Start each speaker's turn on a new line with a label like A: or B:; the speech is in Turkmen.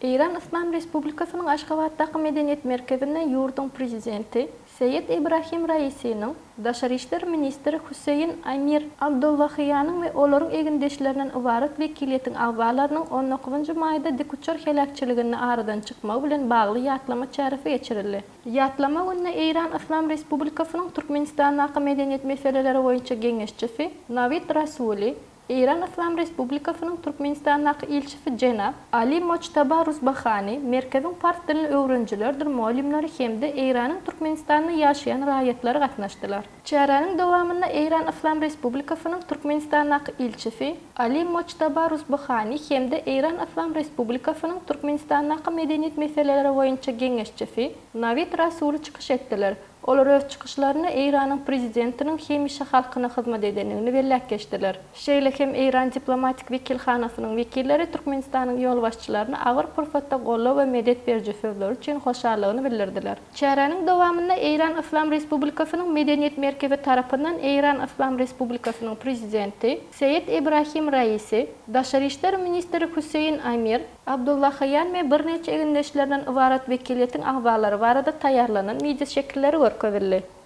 A: Eýran Yslam Respublikasynyň Aşgabatdaky Medeniýet merkezinde ýurduň Prezidenti Seýed Ebrahim Raisiniň, daşary işler ministri Hüseýin Amir Abdollahiýanyň we olaryň egindeşlerinden ybarat wekiliýetiň agzalarynyň on dokuzynjy maýda dikuçar heläkçiliginde aradan çykmagy bilen bagly ýatlama çäresi geçirildi. Ýatlama gününe Eýran Yslam Respublikasynyň Türkmenistandaky medeniýet meseleleri boýunça geňeşçisi Nawid Rasuli, Eýran Yslam Respublikasynyň Türkmenistandaky ilçisi jenap Ali Mojtaba Ruzbahani, merkeziň pars dilini öwrenijilerdir mugallymlary hem-de Eýranyň Türkmenistanda ýaşaýan raýatlary gatnaşdylar. Çäräniň dowamynda Eýran Yslam Respublikasynyň Türkmenistandaky ilçisi Ali Mojtaba Ruzbahani hem-de Eýran Yslam Respublikasynyň Türkmenistandaky medeniýet meseleleri boýunça geňeşçisi Nawid Rasuli çykyş etdiler. Olar öz çykyşlarynda Eýranyň Prezidentiniň hemişe halkyna hyzmat edendigini belläp geçdiler. Şeýle hem Eýran diplomatik wekilhanasynyň wekilleri Türkmenistanyň ýolbaşçylaryna agyr pursatda goldaw we medet beriji sözleri üçin hoşallygyny bildirdiler. Çäräniň dowamynda Eýran Yslam Respublikasynyň Medeniýet merkezi tarapyndan Eýran Yslam Respublikasynyň Prezidenti Seýed Ebrahim Raisi, Daşary işler ministri Hüseýin Amir Abdullahian we birnäçe egindeşlerinden ybarat wekiliýetiň agzalary barada taýýarlanan wideoşekilleri görkezildi.